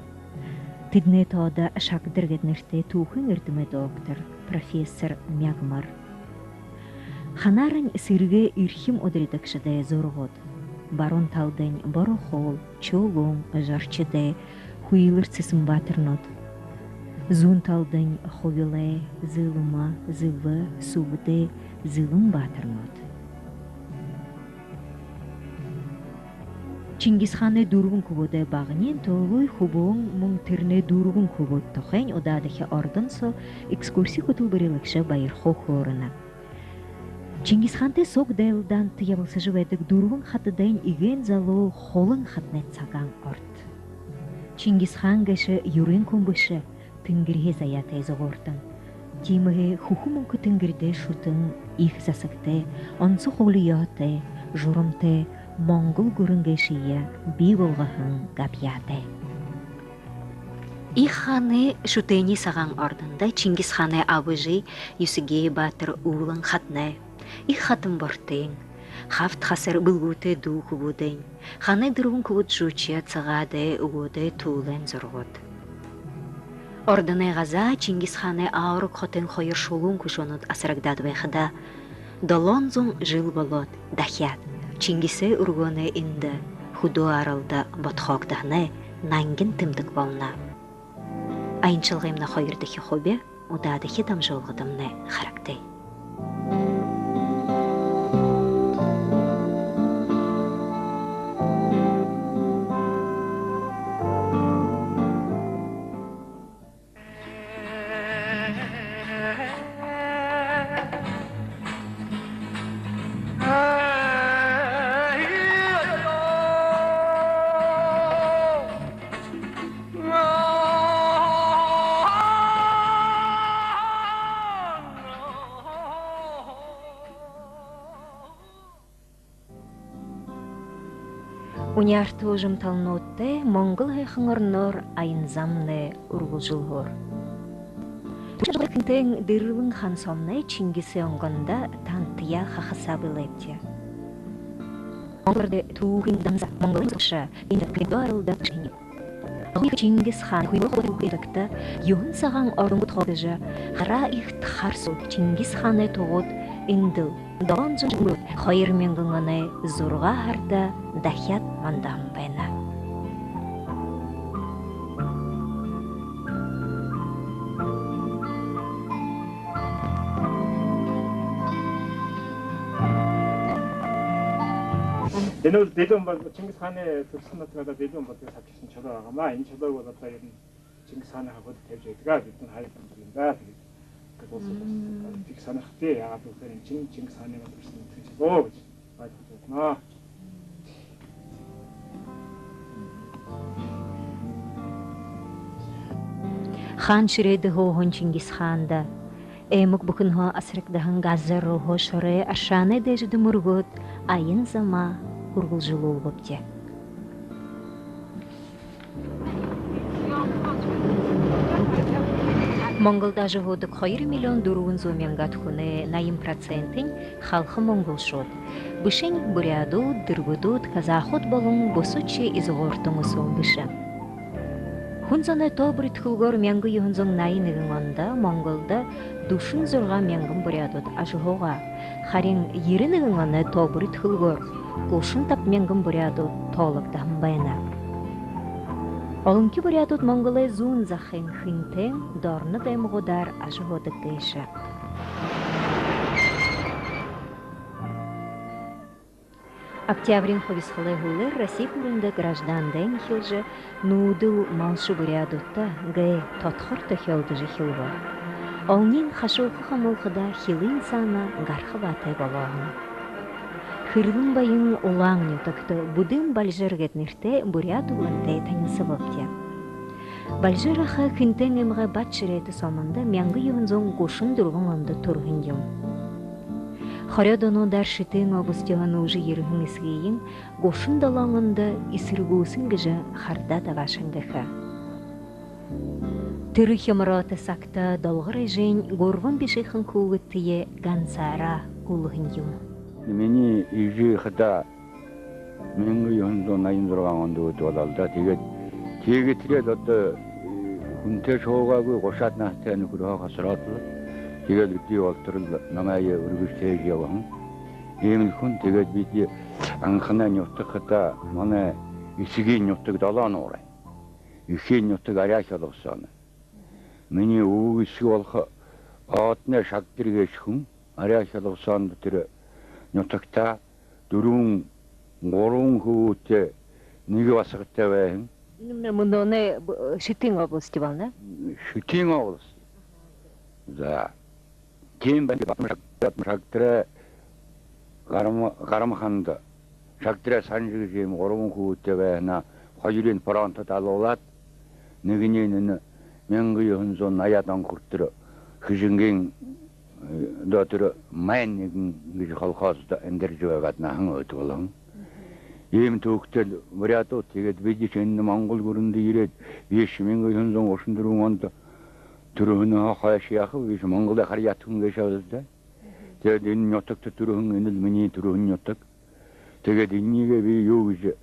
Тэдэнэй тоодо Шагдар гээд нэрэтэй түүхын эрдэмэй доктор, профессор Мягмар. Ханаарынь сэрэгэй эрхим ударидагшадай зурагууд. Баруун талдань Борохол, Чулуун, Жарчадай, Хуйлар, Цэсэн баатарнууд. Зүүн талдань Хувилай, Зэлмэ, Зэлэ, Сүбдэ, Зэлэн баатарнууд. Чингис хаанай дүрбэн хүбүүдэй баганиинь Тулуй хүбүүн, мүн тэрэнэй дүрбэн хүбүүд тухайнь удаадахи ордон соо экскурси хүтэлбэрилэгшэ баярхуу хөөрэнэ. Чингис хаантай суг дайлалдаанда ябалсажа байдаг дүрбэн хатадайнь эгээн залуу Хулан хатанай сагаан ордо. Чингис хаан гээшэ юрын хүн бэшэ, тэнгэриһээ заяатай зугууртан. Тиимэһээ хүхэ мүнхэ тэнгэридэ шүтэн, ехэ засагтай, онсо хубилгатай, журамтай монгол гүрэн гээшые бии болгоһон габьяатай. Ехэ хаанай шүтэнэй сагаан ордондо Чингис хаанай абыжы Юсэгэй баатар үүлэн хатанай, Ехэ хатан Бортын, Хавта Хасар бэлгүүтэй дүү хүбүүдынь, хаанай дүрбэн хүбүүд Жууча, Сагаадай, Үгөөдэй, Туулайн зурагууд. Ордоной газаа Чингис хаанай Ааварга хотын хоёр шулуун хүшөөнүүд асарагдаад байхада, долоон зуун жэл болоод дахяад Чингисэй үргөөнэй эндэ хүдөө аралда бодхоогдоһоной нангин тэмдэг болоно. Аяншалгымнай хоёрдохи хуби удаадахи дамжуулгадамнай харагты. Уняарта уужам талануудтай монгол һайхан ороноор аянзамнай үргэлжэлһөөр. Түшэг Хинтэн Дэрэлэн хаан соомнай Чингисэй онгондо тантаяа хахасаа бэлэйбди. Монгол орондо түүхын занза, монголой согшо, энэ Кведо аралда шэнги. Агуу ехэ Чингис хаан хүлгөө хубаатайгаар үгтэгтэ, юһэн сагаан ордон гутхоодожо, хараа ехэ хар суг Чингис хаанай тугууд эндэл долоон жэл өнгөрөөд, хоёр мянган оной зургаа һарада дахяад мандаһан байна. Энэ бол Дэлэн бол Чингис хаанай төрсөн нутагта Дэлэн бол сабшсан чулуу байгаа маа. Энэ чулууг бол одоо ер нь Чингис хаанай хахад тавьж байдаг аа, бид нар хайр юм даа. Тэгээд Монгол улс бол тийг санахтай, яагаад гэхээр энэ чинь Чингис хаанай төрсөн нутаг шүү гэж ойлгож байна. Хаан шэрээдэ һууһан Чингис хаанда аймаг бүхэнһөө асарагдаһан газар рууһаа шорой аршаанай дээжэдэ мүргөөд, аянзамаа үргэлжэлүүлбэбди. Монголдо ажаһуудаг хоёр миллион дүрбэн зуун мянгаад хүнэй наян процентнь халха монголшууд. Бэшэнь буряадууд, дэргэдүүд, казахууд болон бусадшье изагууртан үсөөн бэшэ. Хүн зоной тоо бүридхэлгөөр мянга юһэн зуун наян нэгэн ондо Монголдо дүшэн зургаан мянган буряадууд ажаһуугаа. Харин ерэн нэгэн оной тоо бүридхэлгөөр гушан табан мянган буряадууд тоологдоһон байна. Олонхи буряадууд Монголой зүүн захын Хинтэн, Дорнод аймагуудаар ажаһуудаг гээшэ. Октябриин хубисхалай һүүлээр Росси хүрээндэ граждан дайн эхилжэ, нүүдэл малша буряадуудта гээ тодхор тохёолдожо эхилбэ. Олониинь хашуухаа хамуулхадаа хилын саана гараха баатай болоо һэн. Хэрлэн баян Улаан нютагта Будын Бальжир гээд нэрэтэй буряад улаантай танилсабабди. Бальжир ахай Хинтэн аймагай Бат Шэрээтэ сомондо мянга юһэн зуун гушан дүрбэн ондо түрэһэн юм. Хорёод онуудаар Шэтын областиһоо нүүжэ ерэһэн эсэгынь гушан долоон ондо эсэргүүсэн гэжэ хардаа дабаашан гэхэ. Тэрэ хямараатай сагта Долгор эжынь гурбан бишыхан хүүгэдтэеэ гансаараа үлэһэн юм. Минии эжы хадаа мянга юһэн зуун наян зургаан ондо үдэ болоо л даа. Тэгээд, тэгээд тэрээд одоо, э, хүнтэй шуугаагүй, гушаад наһатай нүхэрһөө хосороод лэ. Тэгээд эдэ болтор лэ намайе үргэжэ тээжэ ябаһан. Иимэл хүн. Тэгээд бидэ анханай нютаг хадаа манай эсэгын нютаг Долоон Уурай. Эхын нютаг Аряа Хёлгосоной. Минии үбгэ эсэгэ болохо Ооднай Шагдар гээшэ хүн Аряа Хёлгосондо тэрэ нютагтаа дүрбэн, гурбан хүбүүтэй, нэгэ басагатай байһан. Энэ мүнөөнэй Шэтын области болоно. Шэтын области. За. Тиимэ байна. Батамү Шаг-, Батамү Шагдарай Гарма-, Гарма ханда Шагдарай Санжа гэжэ иимэ гурбан хүбүүтэй байһанаа хоёрынь фронтдо алуулаад, нэгэниинь энэ мянга юһэн зуун наяад он хүрэтэр Хэжэнгын, э, одоо тэрэ Майн нэгэн гэжэ колхоздо амидаржа байгаад наһан өөдэ болоһон. Иимэ түүхэтэй буряадууд. Тэгээд бидэшье энэ Монгол гүрэндэ ерээд, бидэшье мянга юһэн зуун гушан дүрбэн ондо түрэһэнһөө хойшо яахаб, бидэшье Монголой харьяата хүн гээшэбди даа. Тэгээд энэ нютагта түрэһэн, энэл минии түрэһэн нютаг. Тэгээд энээгээ би юу гэжэ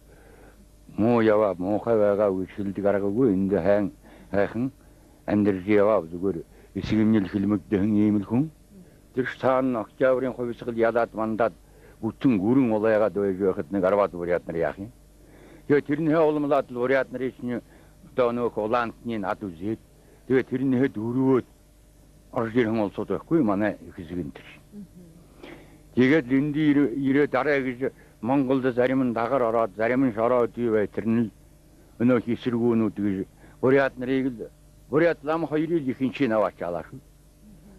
муу ябааб, муухай байгааб гэжэ хэлэдэг аргагүй, эндэ һайн, һайхан амидаржа ябааб, зүгээр эсэгымни лэ хилмигдэһэн иимэл хүн. Тэрэшье саана Октябриин хубисхал ядаад, мандаад, бүтэн гүрэн улайгаад байжа байхада, нэгэ арбаад буряаднар яаха юм. Тэгээд тэрэнһээ уламалаад лэ буряаднаршни одоо нүгөө улаантнай ад үзөөд, тэгээд тэрэнһээ дүрбөөд орожо ерэһэн уласууд байхагүй, манай эхэ эсэгынь тэрэшни. Тэгээд лэ эндэ ерээ, ерээд арай гэжэ Монголдо заримань дагар ороод, заримань ороогүй байтарнь лэ, энээнһээ эсэргүүнүүд гэжэ буряаднарые лэ, буряад лама хоёрые лэ ехэнхинь абаашалаа шүү.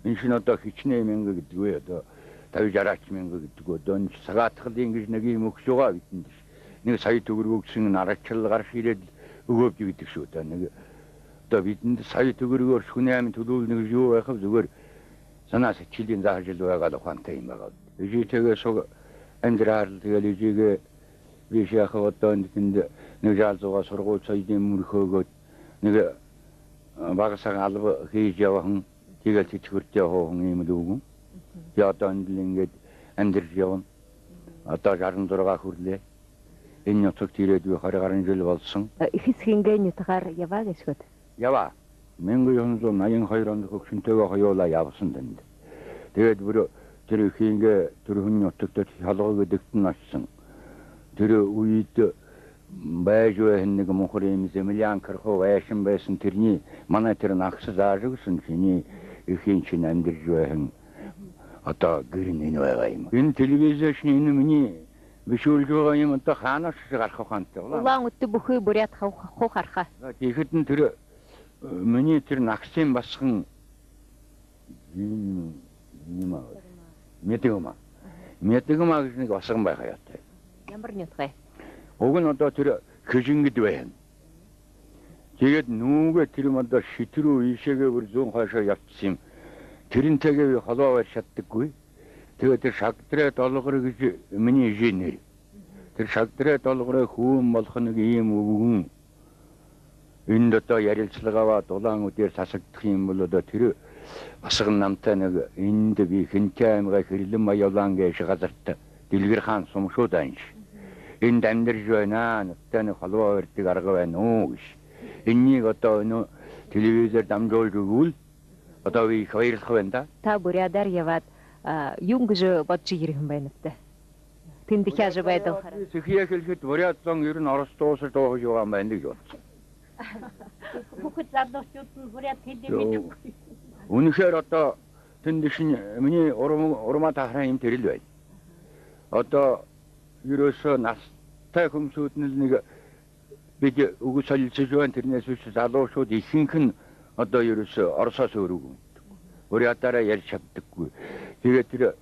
Энэшни одоо хэчнээн мянга гэдэг гү, одоо табяад жараад мянга гэдэг гү, одоо энэшни сагаатхалынь гэжэ нэгэ юумэ үгэшөө байгаа бидэндэ. Нэгэ сая түхэриг үгэһэн арашаал гаража ерээд үгөөбди гэдэг шүү дээ. Нэгэ одоо бидэндэ сая түхэригөөр шүнээмэ түлөөлнэ гэжэ юу байхаб, зүгээр һанаа сэдьхэлынь заһажал байгаал, ухаантай юм байгаал. Эжытэйгээ суг амидараар лэ, тэгээл эжыгээ Би шахуу одоо эндэ тэндэ нэгэ жал зуугаа сургуулиин соёлой мүрхөөгөөд, нэгэ, а, бага саг алба хэжэ ябаһан, тиигээл сэдьхэлтэй һууһан иимэл үгэн. Би одоо эндэл иигээд амидаржа ябанаб. Одоо жаран зургаа хүрэлээ. Энэ нютагта ерээд би хорин гаран жэл болоһон. Эхэ эсэгынгээ нютагаар ябаа гээшэ гүт? Ябаа. Мянга юһэн зуун наян хоёр ондо хүгшэнтэйгээ хоюулаа ябаһан тэндэ. Тиигээд бүри тэрэ эхынгээ түрэһэн нютагта Хёлго гэдэгтэнь ошоһон. Тэрэ үедэ байжа байһан нэгэ мухар иимэ землянка хуу байшан байһан, тэрэнээ манай тэрэ нагаса заажа үгэһэн, шинии эхыншни амидаржа байһан одоо гэрынь энэ байгаа юм. Энэ телевизоршни, энэ минии бэшүүлжэ байгаа юм, одоо хаанашье гараха ухаантай. Улаан-Үдэ бүхы буряад хуу, хуу хараха. За, тиихэдэнь тэрэ, э, минии тэрэ нагасынь басаган Жин-, Жинима. Мэтэгма. Мэтэгма гэжэ нэгэ басаган байха ёһотой. Ямар нютагай? Уг нь одоо тэрэ Хэжэнгэдэ байһан. Тиигээд нүүгээ тэрэ юм одоо Шэтэ руу иишээгээ бүри зүүн хойшоо ябаһан юм. Тэрэнтэйгээ би холбоо барижа шададаггүй. Тиигээд тэрэ Шагдарай Долгор гэжэ минии эжын нэрэ. Тэрэ Шагдарай Долгорой хүбүүн болохо нэгэ иимэ үбгэн. Эндэ одоо ярилсалга абаад, Улаан-Үдээр сасагдаха юм бол одоо тэрэ басаган намтай нэгэ эндэ би Хэнтэй аймагай Хэрлэн-Баян-Улаан гээшэ газарта Дэлгэр хаан сумашуу дайнши. Эндэ амидаржа байна, нютагтай нэгэ холбоо баридаг арга байна уу гэжэ. Энэниие одоо энэ телевизор дамжуулжа үгэбэл, одоо би ехэ баярлаха байна даа. Та Буряадаар ябаад, а, юун гэжэ бодожо ерэһэн байнабта? Тэндэ хяажа байдал хараад. Би сэхые хэлэхэдэ, буряад зон ер нь Оросто ууһажа дууһажа байгаа юм байна гэжэ бодоһон. Бүхы залуушуулнь буряад хэлэ мэдэхэгүй. Үнэхээр одоо тэндэ шэнь минии урма-, урмаа таһарһан юм тэрэл байна. Одоо ерөөсөө наһатай хүмнүүдынь л нэгэ бидэ үгэ солилсожо байна, тэрэнээс бэшэ залуушууд ихэнх нь одоо ерөөсөө Оросоһоо үгы. Буряадаараа ярижа шададаггүй. Тиигээд тэрэ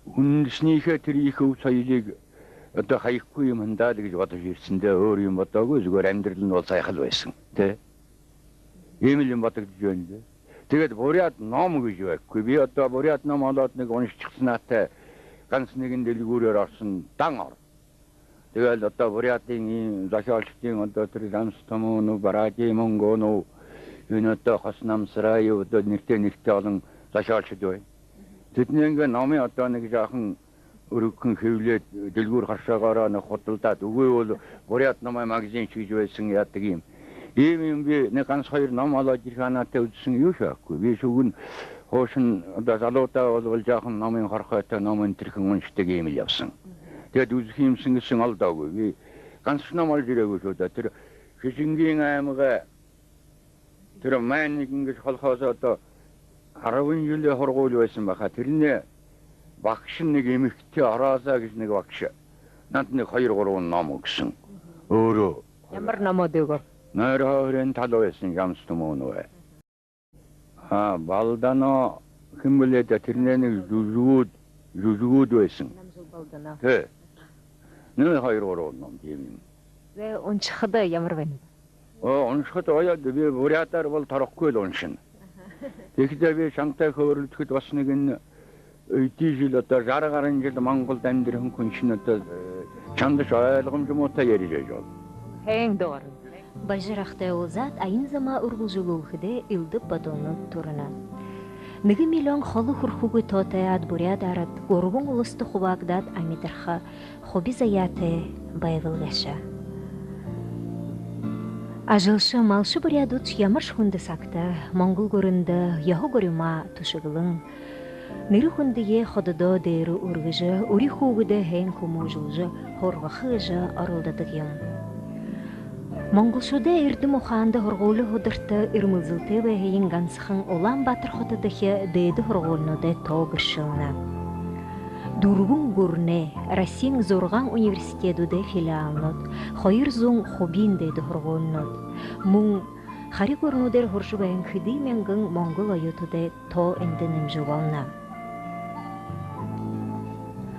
үндэһэнийхээ тэрэ ехэ үгэ соёлые одоо хаяхагүй юм һэн даа гэжэ бодожо ерэһэн даа, өөр юм бодоогүй, зүгөөр амидаралынь бол һайхал байһан. Тэ? Иимэл юм бодогдожо байна даа. Тиигээд буряад ном гэжэ байхагүй. Би одоо буряад ном олоод нэгэ уншаха һанаатай, ганса нэгэн дэлгүүрээр ороһон дан ороо. Тиигээл одоо Буряадын иимэ зохёолшодынь одоо тэрэ Жамсо Тумунов, Бараадей Монгонов, энэ одоо Хоса Намсараев, одоо нэрэтэй нэрэтэй олон зохёолшод байна. Тэдэнэйнгээ номые одоо нэгэ жаахан үргэхэн хэблээд, дэлгүүр харшаагаараа нэгэ худалдаад үгөө бол, буряад номой магазиншье гэжэ байһан яадаг юм. Иимэ юм би нэгэ ганса хоёр ном олоод ерэхэ һанаатай үзэһэн юушье байхагүй. Би шүгэн хуушан одоо залуудаа болбол жаахан номой хорхойтой, номые тэрхэн уншадаг иимэл ябаһан. Тиигээд үзэхэ юм һэн гэһэн олдоогүй. Би гансашье ном олжо ерээгүй шүү даа. Тэрэ Хэжэнгын аймагай тэрэ Майнагин гэжэ холхоосоо одоо арбан жэлэй һургуули байһан байха. Тэрэнэй багшань нэгэ эмэгтэй Ороза гэжэ нэгэ багша надта нэгэ хоёр-гурбан ном үгэһэн. Өөрөө. Ямар номууд үгөө? Нойрһоо хүрээндэ талуу байһан Жамсо Тумуновай. А, Балданаа хэн бэлэй даа, тэрэнэй нэгэ зүжэгүүд, зүжэгүүд байһан. Намжил Балданаа. Тэ. Нэгэ хоёр-гурбан ном тиимэ юм. Зэ, уншахада ямар байна? Оо, уншахада гоё, би буряадаар бол торохогүйл уншана. Тиихэдээ би шамтай хөөрэлдэхэдэ, баһа нэгэн эдижэл одоо жаран гаран жэл Монголдо амидарһан хүншни одоо, э, шамдашье ойлгомжо муутай ярижа байжа байна. Хэн дуугарна? Бажарахтай уулзаад, аянзамаа үргэлжэлүүлхэдээ элдэб бодолнууд түрэнэ. Нэгэ миллион холо хүрэхэгүй тоотой аад, буряад арад гурбан уласта хубаагдаад амидарха хуби заяатай байбал гээшэ. Ажалша малша буряадууд ямаршье хүндэ сагта Монгол гүрэндэ ёһо гуримаа түшэглэн, нэрэ хүндэеэ хододоо дээрэ үргэжэ, үри хүүгэдээ һайн хүмүүжүүлжэ һургаха гэжэ оролдодог юм. Монголшуудай эрдэм ухаанда, һургуули һударта эрмэлзэлтэй байһыень гансахан Улаан-Баатар хото дахи дээдэ һургуулинуудай тоо бэшэлнэ. Дүрбэн гүрэнэй, Россиин зургаан университедүүдэй филиалнууд, хоёр зуун хубиин дээдэ һургуулинууд, мүн хари гүрэнүүдээр һуража байһан хэды мянган монгол оюутадай тоо эндэ нэмжэ болоно.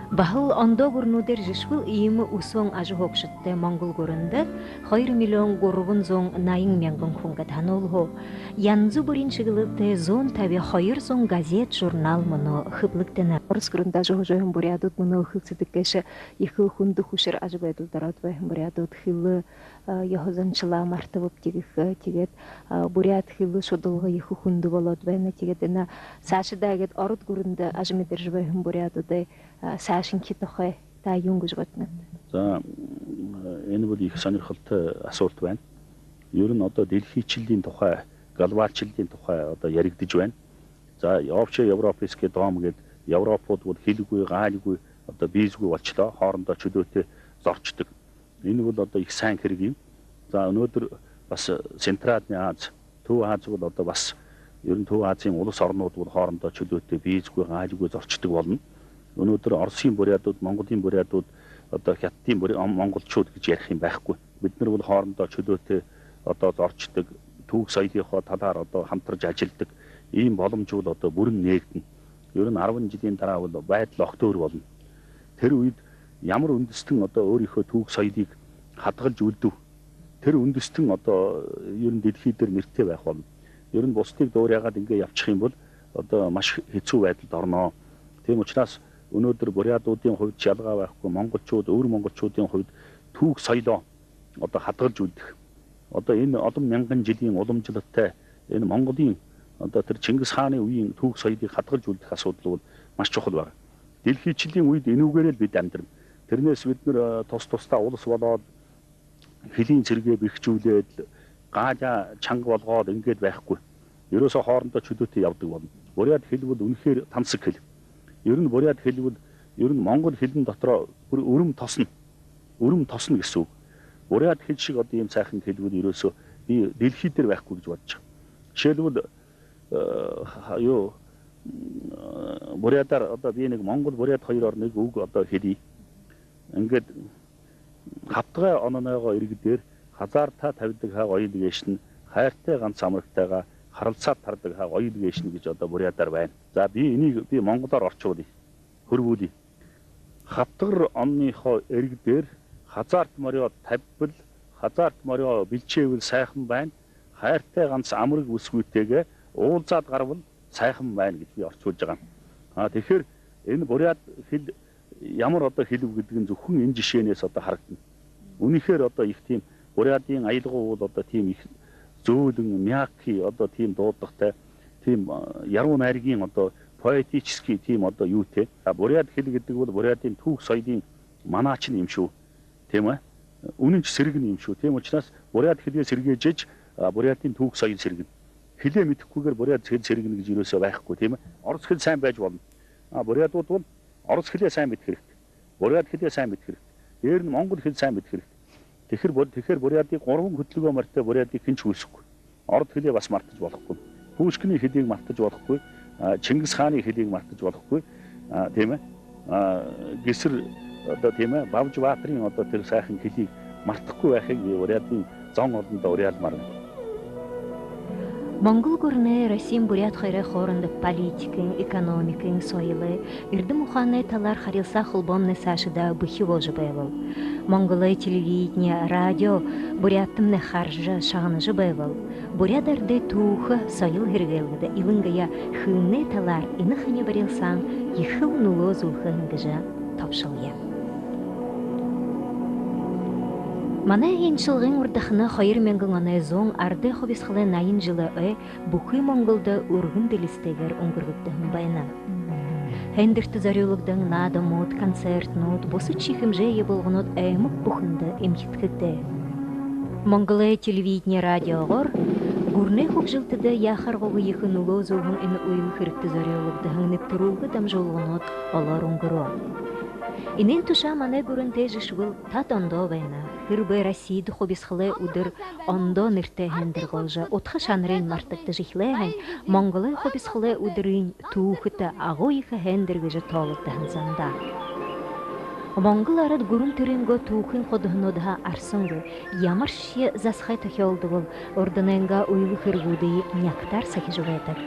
Баһал ондоо гүрэнүүдээр жэшэбэл, иимэ үсөөн ажаһуугшадтай Монгол гүрэндэ хоёр миллион гурбан зуун наян мянган хүн гээд һануулһуу. Янза бүриин шэглэлтэй зуун табин хоёр зуун газет, журнал мүнөө хэблэгдэнэ. Ород гүрэндэ ажаһуужа байһан буряадууд мүнөө хэлсэдэг гээшэ, ехэ хүндэ хүшэр ажабайдалда ороод байһан буряадууд, хэлэ, а, ёһо заншалаа мартабабди гэхэ, тиигээд, а, буряад хэлэ шудалга ехэ хүндэ болоод байна. Тиигээд энэ саашадаа гээд ород гүрэндэ ажамидаржа байһан буряадуудай, а, саашанхи тухай та юун гэжэ бодонот? За, м, энэ бол ехэ һонирхолтой асуулта байна. Ер нь одоо дэлхийчилэлэй тухай, глобалчилэлэй тухай одоо яригдажа байна. За, общая европейская дом гээд, европууд бол хэлэгүй, гаалигүй, одоо бэзэгүй болчоо, хоорондоо чөлөөтэй зорчдог. Энэ бол одоо ехэ һайн хэрэг юм. За, өнөөдөр баһа Центральная Азия, Төв Ази бол одоо баһа ер нь Төв Азиин улас оронууд бол хоорондоо чөлөөтэй, бэзэгүй, гаалигүй зорчдог болоно. Өнөөдөр Ородой буряадууд, Монголой буряадууд, одоо Хитадай буря-, ам-, монголчууд гэжэ ярих юм байхгүй. Бидэнэр бол хоорондоо чөлөөтэй, одоо зорчдог, түүхэ соёлынхоо талаар одоо хамтаржа ажалладаг, иимэ боломж бол одоо бүрин нээгдэнэ. Ер нь арбан жэлэй дараа бол байдал огто өөр болоно. Тэрэ үедэ ямар үндэстэн одоо өөрынгөө түүхэ соёлые хадагалжа үлдээб, тэрэ үндэстэн одоо ер нь дэлхэй дээрэ нэрэтэй байха болоно. Ер нь бусадые дууряагаад иигээд ябаха юм бол одоо маш хэцүү байдалда орно. Тиимэ ушарһаа өнөөдөр буряадуудын хувьд ялгаа байхгүй, монголчууд, өөр монголчуудын хувьд түүхэ соёлоо одоо хадагалжа үлдэхэ. Одоо энэ олон мянган жэлэй уламжлалтай энэ Монголой одоо тэрэ Чингис хаанай үеын түүхэ соёлые хадагалжа үлдэхэ асуудал бол маш чухал байгаа. Дэлхийчилэлэй үедэ энээгээрээ л бидэ амидарна. Тэрэнһээ бидэнэр, э, тус тустаа улас болоод, хэлэеэ сэргээ бэхижүүлээд, гаалиие чанга болгоод иигээд байхгүй. Ерөөсөө хоорондоо чөлөөтэй ябадаг болоно. Буряад хэлэ бол үнэхээр тансаг хэлэ. Ер нь буряад хэлэ бол ер нь монгол хэлэн дотороо бүри үрэн тоосо, үрэн тоосо гэһэн үг. Буряад хэлэ шэг одоо иимэ һайхан хэлэ бол ерөөсөө би дэлхэй дээрэ байхгүй гэжэ бодожо байгаа. Жэшээлбэл, э, юу, м, буряадаар одоо би нэгэ монгол, буряад хоёр орнын үг одоо хэлэе. Иигээд: «Хабтагай ононойгоо иргэдээр хазаартаа табидаг һаа гоёл гээшэнь, хайртай ганса амарагтайгаа харалсаад тарадаг һаа гоёл гээшэнь» гэжэ одоо буряадаар байна. За, би эниие би монголоор оршуулая, һургуулия. Хабтагар ононойхоо иргэдээр хазаарта морёо табибал, хазаарта морёо бэлшээбэл һайхан байна, хайртай ганса амараг бүсгүйтэеэ уулзаад гарабал һайхан байна гэжэ би оршуулжа байгаа. А, тэгэхээр энэ буряад хэлэ ямар одоо хэлэ бэ гэдэг нь зөвхөн энэ жэшээнһээ одоо харагдана. Үнэхээр одоо ехэ тиимэ буряадын аялга бол одоо тиимэ ехэ зөөлэн, мягкий, одоо тиимэ дуудахатай, тиимэ, а, яруу найрагай одоо поэтический тиимэ одоо юутэй. А буряад хэлэ гэдэг бол буряадын түүхэ соёлой манаашань юм шүү. Тиимэ? Үнэншье сэргэнэ юм шүү. Тиимэ ушарһаа буряад хэлэеэ сэргээжэ, а, буряадын түүхэ соёл сэргэнэ. Хэлэеэ мэдэхэгүйгөөр буряад хэлэ сэргэнэ гэжэ ерөөсөө байхгүй, тиимэ? Ород хэлэ һайн байжа болно. А буряадууд бол ород хэлэеэ һайн мэдэхэ хэрэгтэй. Буряад хэлэеэ һайн мэдэхэ хэрэгтэй. Дээрэнь монгол хэлэ һайн мэдэхэ хэрэгтэй. Тэгэхэр бур-, тэгэхэр буряадые гурбан хүтэлгөө морётой буряадые хэншье үгтэхэгүй. Ород хэлэеэ баһа мартажа болохогүй. Пушкинай хэлэеэ мартажа болохогүй. А, Чингис хаанай хэлэеэ мартажа болохогүй. А, тиимэ? А, Гэсэр одоо, тиимэ, Бабжа баатарай одоо тэрэ һайхан хэлэеэ мартахагүй байхыень би буряадын зон олондо уряалмаар байна. Монгол гүрэнэй Россиин буряад хоёрой хоорондо политикын, экономикын, соёлой, эрдэм ухаанай талаар харилсаа холбоомнай саашадаа бэхи боложо байбал, Монголой телевидени, радио буряадтамнай хаража, шагнажа байбал, буряад арадай түүхэ, соёл һэргээлгэдэ, илангаяа хэлэнэй талаар энэ хани барилсаан ехэл нүлөө үзүүлхэ гэжэ тобшолоё. Манай энэшэлгын урдахана хоёр мянган оной зун арадай хубисхалай наян жэлэй ой бүхы Монголдо үргэн дэлисэтэйгээр үнгэргэгдэһэн байна. Һайндэртэ зорюулагдаһан наадамууд, концертнүүд, бусад шэхэмжэй ябуулганууд аймаг бүхэндэ эмхидхэгдээ. Монголой телевидени, радиогоор гүрэнэй хүгжэлтэдэ яахаргүйгөө ехэ нүлөө үзүүлһэн энэ үйлэ хэрэгтэ зорюулагдаһан нэбтэрүүлгэ дамжуулганууд олоор үнгэрөө. Энээн тушаа манай гүрэнтэй жэшэбэл тад ондоо байна. Хэрбээ Россида хубисхалай үдэр ондоо нэрэтэй һайндэр болжо, удха шанарынь мартагдажа эхилээ һаань, Монголой хубисхалай үдэрынь түүхэтэ агуу ехэ һайндэр гэжэ тоологдоһон һэн даа. Монгол арад гүрэн тэрэнгөө түүхын худалдаануудһаа арсангүй, ямаршье засахай тохёолдобол, урданайнгаа үйлэ хэрэгүүдые нягтаар сахижа байдаг.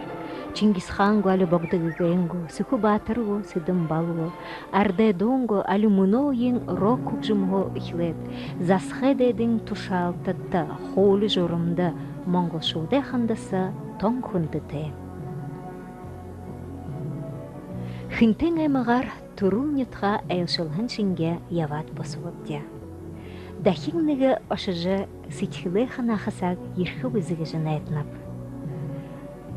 Чингис хаан гү, али Богдо гэгээн гү, Сэхүү баатар гү, Сэдэн бал гү, арадай дуун гү, али мүнөө үеын рок хүгжэм гү эхилээд, засагай дээдын тушаалтадта, хуули журамда монголшуудай хандаса тон хүндэтэй. Хэнтэй аймагаар түрэл нютагаа айлшалһан шэнги ябаад бусабабди. Дахин нэгэ ошожо, сэдьхэлээ ханааха саг ерэхэ бэзэ гэжэ найданаб.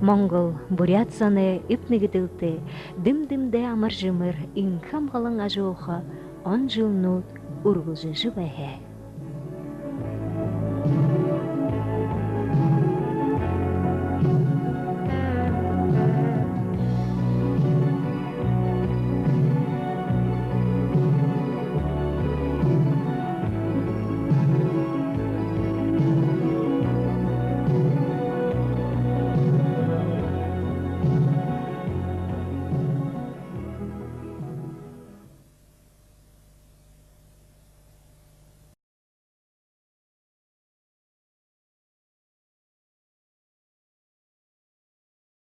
Монгол, буряад зоной эб нэгэдэлтэй, дэм дэмдээ амар жэмэр, энхэ амгалан ажаһууха он жэлнүүд үргэлжэлжэ байһай.